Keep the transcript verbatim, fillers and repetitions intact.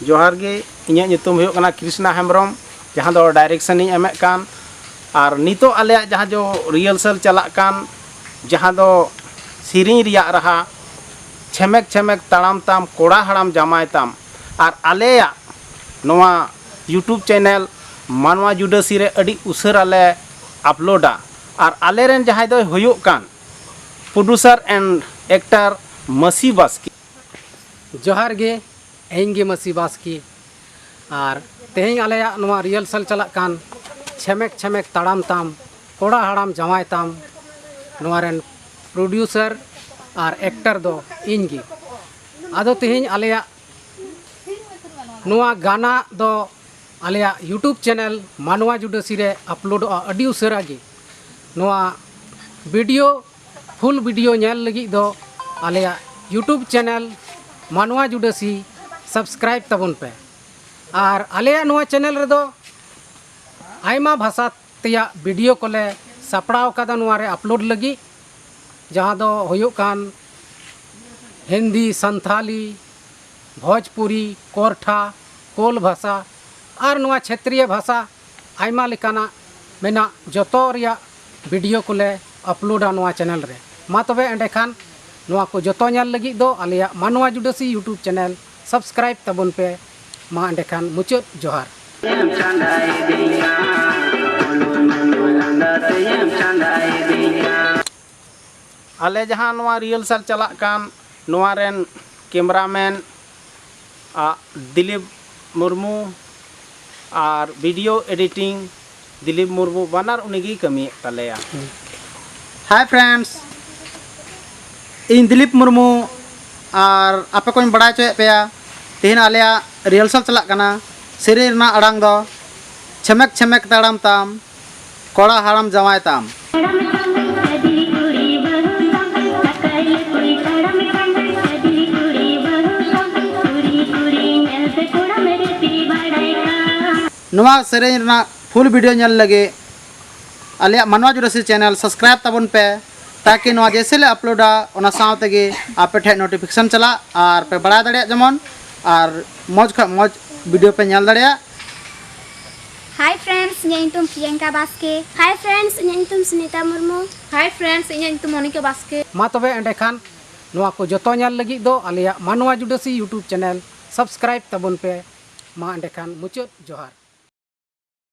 ᱡᱚᱦᱟᱨ ᱜᱮ, ᱤᱧᱟᱹᱜ ᱧᱩᱛᱩᱢ ᱦᱩᱭᱩᱜ ᱠᱟᱱᱟ ᱠᱨᱤᱥᱱᱟ ᱦᱮᱢᱵᱨᱚᱢ, ᱡᱟᱦᱟᱸ ᱫᱚ ᱰᱟᱭᱨᱮᱠᱥᱚᱱ ᱤᱧ ᱮᱢᱮᱫ ᱠᱟᱱ᱾ ᱟᱨ ᱱᱤᱛᱚᱜ ᱟᱞᱮᱭᱟᱜ ᱡᱟᱦᱟᱸ ᱡᱚ ᱨᱤᱦᱟᱨᱥᱟᱞ ᱪᱟᱞᱟᱜ ᱠᱟᱱ, ᱡᱟᱦᱟᱸ ᱫᱚ ᱥᱮᱨᱮᱧ ᱨᱮᱭᱟᱜ ᱨᱟᱦᱟ, ᱪᱷᱮᱢᱮᱠ ᱪᱷᱮᱢᱮᱠ ᱛᱟᱲᱟᱢ ᱛᱟᱢ, ᱠᱚᱲᱟ ᱦᱟᱲᱟᱢ ᱡᱟᱢᱟᱭ ᱛᱟᱢ, ᱟᱨ ᱟᱞᱮᱭᱟᱜ ᱱᱚᱣᱟ YouTube ᱪᱮᱱᱮᱞ ᱢᱟᱱᱣᱟ ᱡᱩᱰᱟᱹᱥᱤ ᱨᱮ ᱟᱹᱰᱤ ᱩᱥᱟᱹᱨᱟ ᱞᱮ ᱟᱯᱞᱳᱰᱟ᱾ ᱟᱨ ᱟᱞᱮᱨᱮᱱ ᱡᱟᱦᱟᱸᱭ ᱫᱚᱭ ᱦᱩᱭᱩᱜ ᱠᱟᱱ producer and actor ᱢᱟᱹᱥᱤ ᱵᱟᱥᱠᱮ᱾ ᱡᱚᱦᱟᱨ ᱜᱮ, ᱤᱧ ᱜᱮ ᱢᱟᱹᱥᱤ ᱵᱟᱥᱠᱮ᱾ ᱟᱨ ᱛᱮᱦᱮᱧ ᱟᱞᱮᱭᱟᱜ ᱱᱚᱣᱟ ᱨᱤᱦᱟᱨᱥᱟᱞ ᱪᱟᱞᱟᱜ ᱠᱟᱱ ᱪᱷᱮᱢᱮᱠ ᱪᱷᱮᱢᱮᱠ ᱛᱟᱲᱟᱢ ᱛᱟᱢ, ᱠᱚᱲᱟ ᱦᱟᱲᱟᱢ ᱡᱟᱶᱟᱭ ᱛᱟᱢ, ᱱᱚᱣᱟ ᱨᱮᱱ producer ᱟᱨ actor ᱫᱚ ᱤᱧ ᱜᱮ᱾ ᱟᱫᱚ ᱛᱮᱦᱮᱧ ᱟᱞᱮᱭᱟᱜ ᱱᱚᱣᱟ ᱜᱟᱱᱟ ᱫᱚ ᱟᱞᱮᱭᱟᱜ YouTube ᱪᱮᱱᱮᱞ ᱢᱟᱱᱣᱟ ᱡᱩᱰᱟᱹᱥᱤ ᱨᱮ ᱟᱯᱞᱳᱰᱚᱜᱼᱟ ᱟᱹᱰᱤ ᱩᱥᱟᱹᱨᱟ ᱜᱮ᱾ ᱱᱚᱣᱟ ᱵᱷᱤᱰᱤᱭᱳ, ᱯᱷᱩᱞ ᱵᱷᱤᱰᱤᱭᱳ ᱧᱮᱞ ᱞᱟᱹᱜᱤᱫ ᱫᱚ ᱟᱞᱮᱭᱟᱜ YouTube ᱪᱮᱱᱮᱞ ᱢᱟᱱᱣᱟ ᱡᱩᱰᱟᱹᱥᱤ ᱥᱟᱵᱥᱠᱨᱟᱭᱤᱵ ᱛᱟᱵᱚᱱ ᱯᱮ᱾ ᱟᱨ ᱟᱞᱮᱭᱟᱜ ᱱᱚᱣᱟ ᱪᱮᱱᱮᱞ ᱨᱮᱫᱚ ᱟᱭᱢᱟ ᱵᱷᱟᱥᱟ ᱛᱮᱭᱟᱜ ᱵᱷᱤᱰᱤᱭᱳ ᱠᱚᱞᱮ ᱥᱟᱯᱲᱟᱣ ᱟᱠᱟᱫᱟ ᱱᱚᱣᱟ ᱨᱮ ᱟᱯᱞᱳᱰ ᱞᱟᱹᱜᱤᱫ, ᱡᱟᱦᱟᱸ ᱫᱚ ᱦᱩᱭᱩᱜ ᱠᱟᱱ ᱦᱤᱱᱫᱤ, ᱥᱟᱱᱛᱷᱟᱞᱤ, ᱵᱷᱳᱡᱽᱯᱩᱨᱤ, ᱠᱚᱨᱴᱷᱟ, ᱠᱳᱞ ᱵᱷᱟᱥᱟ ᱟᱨ ᱱᱚᱣᱟ ᱪᱷᱮᱛᱨᱤᱭᱚ ᱵᱷᱟᱥᱟ ᱟᱭᱢᱟ ᱞᱮᱠᱟᱱᱟᱜ ᱢᱮᱱᱟᱜ, ᱡᱚᱛᱚ ᱨᱮᱭᱟᱜ ᱵᱷᱤᱰᱤᱭᱳ ᱠᱚᱞᱮ ᱟᱯᱞᱳᱰᱟ ᱱᱚᱣᱟ ᱪᱮᱱᱮᱞ ᱨᱮ᱾ ᱢᱟ ᱛᱚᱵᱮ ᱮᱸᱰᱮᱠᱷᱟᱱ ᱱᱚᱣᱟ ᱠᱚ ᱡᱚᱛᱚ ᱧᱮᱞ ᱞᱟᱹᱜᱤᱫ ᱫᱚ ᱟᱞᱮᱭᱟᱜ ᱢᱟᱱᱣᱟ ᱡᱩᱰᱟᱹᱥᱤ YouTube ᱪᱮᱱᱮᱞ ᱥᱟᱵᱥᱠᱨᱟᱭᱤᱵ ᱛᱟᱵᱚᱱ ᱯᱮ᱾ ᱢᱟ ᱮᱸᱰᱮᱠᱷᱟᱱ ᱢᱩᱪᱟᱹᱫ ᱡᱚᱦᱟᱨ᱾ ᱟᱞᱮ ᱡᱟᱦᱟᱸ ᱱᱚᱣᱟ ᱨᱤᱦᱟᱨᱥᱟᱞ ᱪᱟᱞᱟᱜ ᱠᱟᱱ, ᱱᱚᱣᱟ ᱨᱮᱱ ᱠᱮᱢᱨᱟᱢᱮᱱ ᱟᱜ ᱫᱤᱞᱤᱯ ᱢᱩᱨᱢᱩ ᱟᱨ ᱵᱷᱤᱰᱤᱭᱳ ᱮᱰᱤᱴᱤᱝ ᱫᱤᱞᱤᱯ ᱢᱩᱨᱢᱩ, ᱵᱟᱱᱟᱨ ᱩᱱᱤᱜᱮᱭ ᱠᱟᱹᱢᱤᱭᱮᱫ ᱛᱟᱞᱮᱭᱟ᱾ Hi friends, ᱤᱧ ᱫᱤᱞᱤᱯ ᱢᱩᱨᱢᱩ ᱟᱨ ᱟᱯᱮ ᱠᱚᱧ ᱵᱟᱲᱟᱭ ᱦᱚᱪᱚᱭᱮᱫ ᱯᱮᱭᱟ, ᱛᱮᱦᱮᱧ ᱟᱞᱮᱭᱟᱜ ᱨᱤᱦᱟᱨᱥᱟᱞ ᱪᱟᱞᱟᱜ ᱠᱟᱱᱟ᱾ ᱥᱮᱨᱮᱧ ᱨᱮᱱᱟᱜ ᱟᱲᱟᱝ ᱫᱚ ᱪᱷᱮᱢᱮᱠ ᱪᱷᱮᱢᱮᱠ ᱛᱟᱲᱟᱢ ᱛᱟᱢ, ᱠᱚᱲᱟ ᱦᱟᱲᱟᱢ ᱡᱟᱶᱟᱭ ᱛᱟᱢ᱾ ᱱᱚᱣᱟ ᱥᱮᱨᱮᱧ ᱨᱮᱱᱟᱜ ᱯᱷᱩᱞ ᱵᱷᱤᱰᱤᱭᱳ ᱧᱮᱞ ᱞᱟᱹᱜᱤᱫ ᱟᱞᱮᱭᱟᱜ ᱢᱟᱱᱣᱟ ᱡᱩᱰᱟᱹᱥᱤ ᱪᱮᱱᱮᱞ ᱥᱟᱵᱥᱠᱨᱟᱭᱤᱵ ᱛᱟᱵᱚᱱ ᱯᱮ, ᱛᱟᱠᱤ ᱱᱚᱣᱟ ᱡᱮᱥᱮ ᱞᱮ ᱟᱯᱞᱳᱰᱟ ᱚᱱᱟ ᱥᱟᱶ ᱛᱮᱜᱮ ᱟᱯᱮ ᱴᱷᱮᱱ ᱱᱳᱴᱤᱯᱷᱤᱠᱮᱥᱚᱱ ᱪᱟᱞᱟᱜ ᱟᱨ ᱯᱮ ᱵᱟᱲᱟᱭ ᱫᱟᱲᱮᱭᱟᱜ ᱡᱮᱢᱚᱱ ᱟᱨ ᱢᱚᱡᱽ ᱠᱷᱚᱱ ᱢᱚᱡᱽ ᱵᱷᱤᱰᱤᱭᱳ ᱯᱮ ᱧᱮᱞ ᱫᱟᱲᱮᱭᱟᱜᱼᱟ᱾ Hi friends, ᱤᱧᱟᱹᱜ ᱧᱩᱛᱩᱢ ᱯᱨᱤᱭᱟᱝᱠᱟ ᱵᱟᱥᱠᱮ᱾ Hi friends, ᱤᱧᱟᱹᱜ ᱧᱩᱛᱩᱢ ᱥᱩᱱᱤᱛᱟ ᱢᱩᱨᱢᱩ᱾ Hi friends, ᱤᱧᱟᱹᱜ ᱧᱩᱛᱩᱢ ᱢᱚᱱᱤᱠᱟ ᱵᱟᱥᱠᱮ᱾ ᱢᱟ ᱛᱚᱵᱮ ᱮᱸᱰᱮᱠᱷᱟᱱ ᱱᱚᱣᱟ ᱠᱚ ᱡᱚᱛᱚ ᱧᱮᱞ ᱞᱟᱹᱜᱤᱫ ᱫᱚ ᱟᱞᱮᱭᱟᱜ ᱢᱟᱱᱣᱟ ᱡᱩᱰᱟᱹᱥᱤ YouTube channel subscribe ᱛᱟᱵᱚᱱ ᱯᱮ᱾ ᱢᱟ ᱮᱸᱰᱮᱠᱷᱟᱱ ᱢᱩᱪᱟᱹᱫ ᱡᱚᱦᱟᱨ᱾